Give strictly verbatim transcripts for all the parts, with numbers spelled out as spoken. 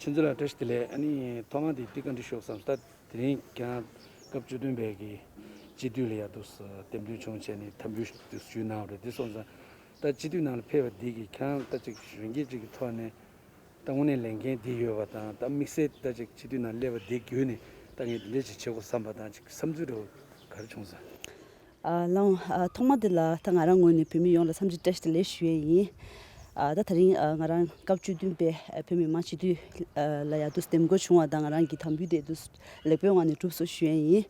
ཁྱེད་ཚོ་ལ་བཀྲ་ཤིས་བདེ་ལེགས། ཨ་ནི་ཐོག་མ་དེ་ཏི་བཀའ་འདྲི་ཞུ་བསམ་སྟེ། དེ་རིང་ཁྱེད་རང་སྐབས་བཅུ་བདུན་པའི་གི་སྤྱི་འཐུས་ལ་ཡ་འདུག་སེ་འདེམས་ཐོན་བྱུང་བྱས་ནས་དམ་འབུལ་འདུག་ཞུས་གནང་བ་རེད། དེ་སོང་ཙང་ད་སྤྱི་འཐུས་ནང་ལ་ཕེབས་པ་འདི་གིས་ཁྱེད་རང་ད་ཅིག་གཞོན་སྐྱེས་ཅིག་གི་ཐོག་ནས་ད་དངོས་གནས་ལས་འགན་འདི་ཡོད་པ་དང་། ད་དམིགས་བསལ་ད་ཅིག་སྤྱི་འཐུས་ནང་སླེབས་པ་འདི་བརྒྱུད་ནས་ད་ངས་འདི་འདྲ་ཅིག་བྱེད་དགོས་བསམ་པ་དང་། ཅིག་བསམ་ཚུལ་འདྲ་བོ་ག་རེ་བྱུང་སོང་། ཨ་ལགས། ཨ་ཐོག་མ་དེ་ལ་ད་ང་རང་ངོས་ནས་བོད་མི་ཡོངས་ལ་འཚམས་འདྲི་བཀྲ་ཤིས་བདེ་ལེགས་ཞུ་ཡས་ཡིན། ཨ་ད་དེ་རིང་ཨ་ང་རང་སྐབས་བཅུ་བདུན་པའི་ཨ་བོད་མི་མང་སྤྱི་འཐུས་ཨ་ལ་ཡ་འདུག་སེ་འདེམས་བསྐོ་བྱུང་བ་དང་། ང་རང་གི་དམ་འབུལ་དེ་འདུག་སེ་ལེགས་པོའི་ངང་ནས་གྲུབ་སོང་ཞུ་ཡས་ཡིན།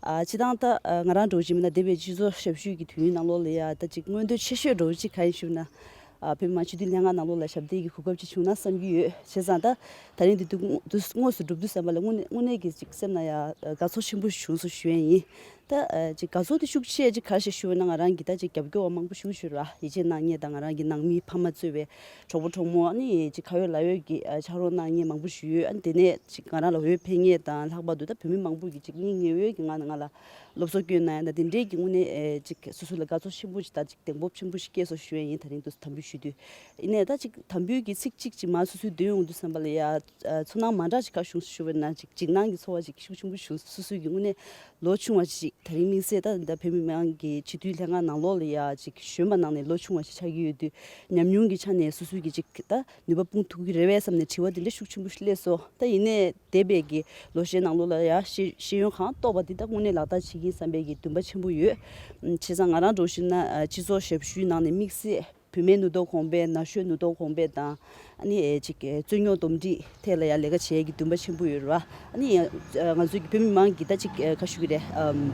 ཨ་སྤྱིར་བཏང་ད་ཨ་ང་རང་འདྲ་བོ་ཅིག་མིན་ན་འདས་པའི་སྤྱི་ཚོགས་ཞབས་ཞུ་གི་དུས་ཡུན་ནང་ལོགས་ལ་ཡ་ད་ཅིག་མངོན་འདོད་ཆེ་ཤོས་འདྲ་བོ་ཅིག་གང་ཡིན་ཞུས་ན། ཨ་བོད་མི་མང་སྤྱི་འཐུས་ལྷན་ཁང་ནང་ལོགས་ལ་ཞབས་འདེགས་ཀྱི་གོ་སྐབས་ཅིག་བྱུང་ན་བསམ་གྱི་ཡོད། བྱས་ཙང་ད་ད་རིང་འདི་དུས་དངོས་སུ་གྲུབ་དུས་ཙམ་པ་ལ་དངོས་གནས་དངོས་གནས་ཀྱི་ཅིག་སེམས་ནང་ཡ་དགའ་ཚོར་ཆེན་པོ་བྱུང་སོང་ཞུ་ཡས་ཡིན། ད་ཨ་ཅིག་དགའ་ཚོར་དེ་ཤུགས་ཆེ་ཅིག་ག་རེ་བྱས་ཞུ་བ་ན། ང་རང་གི་ད་ཅིག་རྒྱབ་སྐྱོར་བ་མང་པོ་ཞེ་པོ་ཅིག་ཡོད་ར། ཡིད་ཆེས་གནང་མཁན་དང་། ང་རང་གི་ནང་མི་ཕ་མ་གཙོས་པའི་གྲོགས་པོ་གྲོགས་མོ། ཨ་ནི་ཅིག་ཁ་ཡོད་ལག་ཡོད་ཀྱི་ཨ་ཕྱག་རོགས་གནང་མཁན་མང་པོ་ཞིག་ཡོད། ཨ་ནི་དེ་ནས་ཅིག་ང་རང་ལ་འོས་འཕེན་མཁན་དང་། ལྷག་པར་དུ་ད་བོད་མི་མང་པོ་གིས་ཅིག་སྙིང་ཉེ་བོའི་གི་ངང་ནས་ང་ལ་སློབ་གསོ་བསྐྱོན་གནང་ཡ་དང་། དེ་འདྲའི་གི་དངོས་གནས་ཨེ་ཅིག་སོ་སོ་ལ་དགའ་ཚོར་ཆེན་པོ་ཅིག་དང་ཅིག་གདེང་སྤོབས་ཆེན་པོ་ཞིག་སྐྱེས་སོང་ཞུ་ཡས་ཡིན། ད་རིང་འདུག་སེ་དམ་འབུལ་ཞུ་དུས། ཡིན་ནའི་ད་ཅིག་དམ་འབུལ་གྱི་ཚིག་གཅིག་ཅིག་མར་སོ་སོའི་འདོན་ཡོང་དུས་ཙམ་པ་ལ་ཡ། ཨ་ཚོར་སྣང་མ་འདྲ་ཅིག་ག་བྱུང་ཞུ་བ་ན། ཅིག་འཇིགས་སྣང་གི་ཚོར་བ་ཅིག་ཤུགས་ཆེན་པོ་བྱུང་། སོ་སོའི་གི་དངོས་གནས་ལོ་ཆུང་བ་ཅིག་ད་རིང་དམིགས་བསལ་ད་ད་བོད་མི་མང་གི་སྤྱི་འཐུས་ལྷན་ཁང་ནང་ལོགས་ལ་ཡ་ཅིག་གཞོན་པ་ནང་ནས་ལོ་ཆུང་བ་ཞིག་ཆགས་ཀྱི་ཡོད་དུས། ཉམས་མྱོང་གི་ཆ་ནས་སོ་སོའི་གི་ཅིག་ད་ནུས་པ་སྤུངས་ཐུབ་ཀྱི་རེད་པས་བསམ་ནས་དྲི་བ་འདི་འདྲ་ཤུགས་ཆེན་པོ་ཞིག་སླེབས་སོང་། ད་ཡིན་ནའི་འདས་པའི་གི་ལོ་ཤས་ནང་ལོགས་ལ་ཡ་ཤེས་ཤེས་ཡོན་གང་ཐོབ་པ་འདི་ད་དངོས་གནས་ལག་བསྟར་བྱེད་ཀྱི་ཡིན་བསམ་པའི་གི་འདུན་པ་ཆེན་པོ་ཡོད། ཨམ་བྱས་ཙང་ང་རང་འདྲ་བོ་ཞུས་ན་ཨ་སྤྱི་ཚོགས་ཞབས་ཞུའི་ནང་ནས་དམིགས་བསལ་བུད་མེད་ནུས་སྟོབས་གོང་སྤེལ། ན་གཞོན་ནུས་སྟོབས་གོང་སྤེལ་དང་། ཨ་ནི་ཨེ་ཅིག་ཨེ་རྩོད་རྙོག་འདུམ་འགྲིག་ཐད་ལ་ཡང་ལས་ཀ་བྱེད་ཡས་ཀྱི་འདུན་པ་ཆེན་པོ་ཡོད་རེད་བ། ཨ་ནི་ཨ་ང་ཚོའི་གི་བོད་མི་མང་གི་ད་ཅིག་ཨེ་ག་ཞུ་གི་རེད། ཨམ་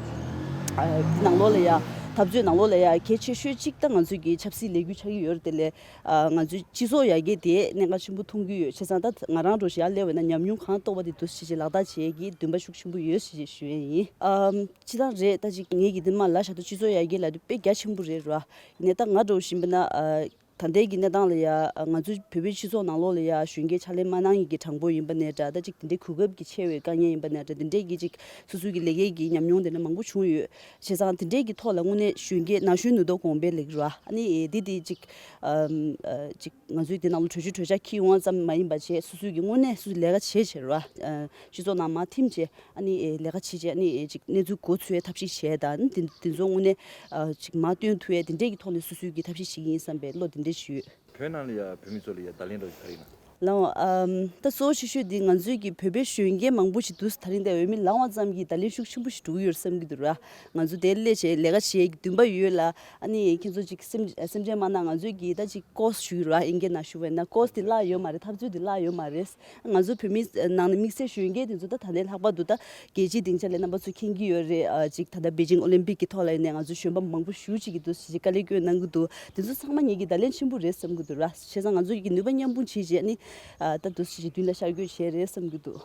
ཨ་འདི་ནང་ལོགས་ལ་ཡ་འཐབ་རྩོད་ནང་ལོགས་ལ་ཡ་གལ་ཆེ་ཤོས་གཅིག་ད་ང་ཚོའི་གི་ཆབ་སྲིད་ལས་འགུལ་ཆགས་ཀྱི་ཡོད་རེད། དེ་ལས་ཨ་ང་ཚོའི་སྤྱི་ཚོགས་ཡར་རྒྱས་དེ་གནད་འགག་ཆེན་པོ་མཐོང་གི་ཡོད། བྱས་ཙང་ད་ང་རང་འདྲ་བོ་ཞིག་ཡར་སླེབས་པ་ན་ཉམས་མྱོང་གང་རྟོགས་པ་དེ་འདུག་སེ་བྱས་བྱས་ལག་བསྟར་བྱེད་ཡས་ཀྱི་འདུན་པ་ཤུགས་ཆེན་པོ་ཡོད་ཞེས་ཞུ་ཡས་ཡིན། ཨམ་སྤྱིར་བཏང་རེད། ད་ཅིག་ངས་གི་འདི་མ་ལབ་བཞག་དུས་སྤྱི་ཚོགས་ཡར་རྒྱས་ལབ་དུས་དཔེ་རྒྱ་ཆེན་པོ་རེད་ར། ཡིན་ནའི་ད་ང་འདྲ་བོ་ཞིག་ཡིན་པ་ན་ཨ་ད་ལྟའི་གི་གནས་སྟངས་ལ་ཡ་ཨ་ང་ཚོའི་བོད་པའི་སྤྱི་ཚོགས་ནང་ལོགས་ལ་ཡ་གཞོན་སྐྱེས་ཕྱག་ལས་མ་གནང་ཡས་ཀྱི་གྲངས་འབོར་ཡིན་པ་ནའི་འདྲ། ད་ཅིག་དེ་འདྲའི་གོ་སྐབས་ཀྱི་ཆེ་བའི་དཀའ་ངལ་ཡིན་པ་ནའི་འདྲ། དེ་འདྲའི་གི་ཅིག་སོ་སོའི་གི་ལས་ཀའི་གི་ཉམས་མྱོང་དེ་འདྲ་མང་པོ་བྱུང་ཡོད། བྱས་ཙང་དེ་འདྲའི་གི་ཐོག་ལ་དངོས་གནས་གཞོན་སྐྱེས་ན་གཞོན་ནུས་སྟོབས་གོང་སྤེལ་ལབ་ཀྱི་རེད་བ། ཨ་ནི་ཨེ་འདི་དེ་ཅིག་ཨམ་ཨ་ཅིག་ང་ཚོའི་དེ་ནང་ལ་གྲོས་ཆོད་གྲོས་འཆར་འཁྱེར་ཡོང་བ་ཙམ་མ་ཡིན་པ་བྱས། སོ་སོའི་གི་དངོས་གནས་སོ་སོའི་ལས་ཀ་བྱེད་བྱེད་རེད་བ། ཨ་སྤྱི་ཚོགས་ནང་མར་ཐིམ་བྱས། ཨ་ནི་ཨེ་ལས་ཀ་བྱེད་བྱས། ཨ་ནི་ཨེ་ཅིག་གནས་ཚུལ་གོ་ཚུད་ཡས་ཐབས་ཤེས་བྱས་དང་། ཨ་ནི་དེ་དེ་ཚོ་དངོས་གནས་ཨ་ཅིག་མར་སྟོན་ཐུབ་ཡས་དེ་འདྲས་ཀྱི་ཐོག་ནས་སོ་སོའི་གི་ཐབས་ཤེས་བྱེད་ཀྱི་ཡིན་བསམ་པའི་བློ་དེ་འདྲས་ཞིག་ཡོད། བོད་ནང་ལ་ཡ་བོད་མི་ཚོ་ལ་ཡ་བརྡ་ལན་འདྲ་བོ་ཞིག་ག་རེ་ཡིན་ན། ལགས་འོང་། ཨམ་ད་གཙོ་བོ་ཆེ་ཤོས་འདི་ང་ཚོའི་གི་བོད་པའི་གཞོན་སྐྱེས་མང་པོ་ཞིག་འདུག་ད་རིང་འདི་འོས་མི་ལངས་པ་ཙམ་གྱིས་བརྡ་ལན་ཤུགས་ཆེན་པོ་ཞིག་འགྲོ་གི་ཡོད་བསམ་གྱི་འདུག་ར། ང་ཚོ་དེར་སླེབས་བྱས་ལས་ཀ་བྱེད་ཡས་ཀྱི་འདུན་པ་ཡོད་ལ། ཨ་ནི་ཁྱེད་ཚོ་ཅིག་སེམས་སེམས་ཁྲལ་མ་གནང་། ང་ཚོའི་གི་ད་ཅིག་ཀོ་སི་ཞུ་གི་ར། ཨིན་སྐད་ནང་ཞུ་བས་ན་ཀོ་སི་དེ་བརླག་ཡོད་མ་རེད། འཐབ་རྩོད་དེ་བརླག་ཡོད་མ་རེད། ང་ཚོ་བོད་མི་ནང་ནས་དམིགས་བསལ་གཞོན་སྐྱེས་དེ་ཚོ་ད་ད་ལྟའི་ལྷག་པར་དུ་ད་རྒྱལ་སྤྱིའི་སྡིངས་ཆ་ལ་རྣམ་པ་ཚོ་མཁྱེན་གྱི་ཡོད་རེད། ཨ་ཅིག་ད་ལྟ་པེ་ཅིང་ཨོ་ལིམ་པིག་གི་ཐོག་ལ་ཡིན་ནའི་ང་ཚོ་གཞོན་པ་མང་པོ་ཞེ་པོ་ཅིག་གིས་འདུག་སེ་དཀའ་ལས་བསྐྱོན་གནང་གི་འདུག་དེ་ཚོ་ཚང་མ་ངེད་ཀྱི་བརྡ་ལན་ཆེན་པོ་རེད་བསམ་གྱི་འདུག་ར། བྱས་ཙང་ང་ཚོ་གི་ནུས་པ་མཉམ་སྤུངས་བྱས་རྗེས་ནི་ཨ་ད་འདུག་སེ་མདུན་ལ་ཤར་སྐྱོད་བྱས་རེད་བསམ་གྱི་འདུག་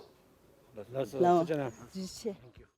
ལགས་སོ། ལགས་འོང་། ཐུགས་རྗེ་གནང་། ཐུགས་རྗེ་ཆེ།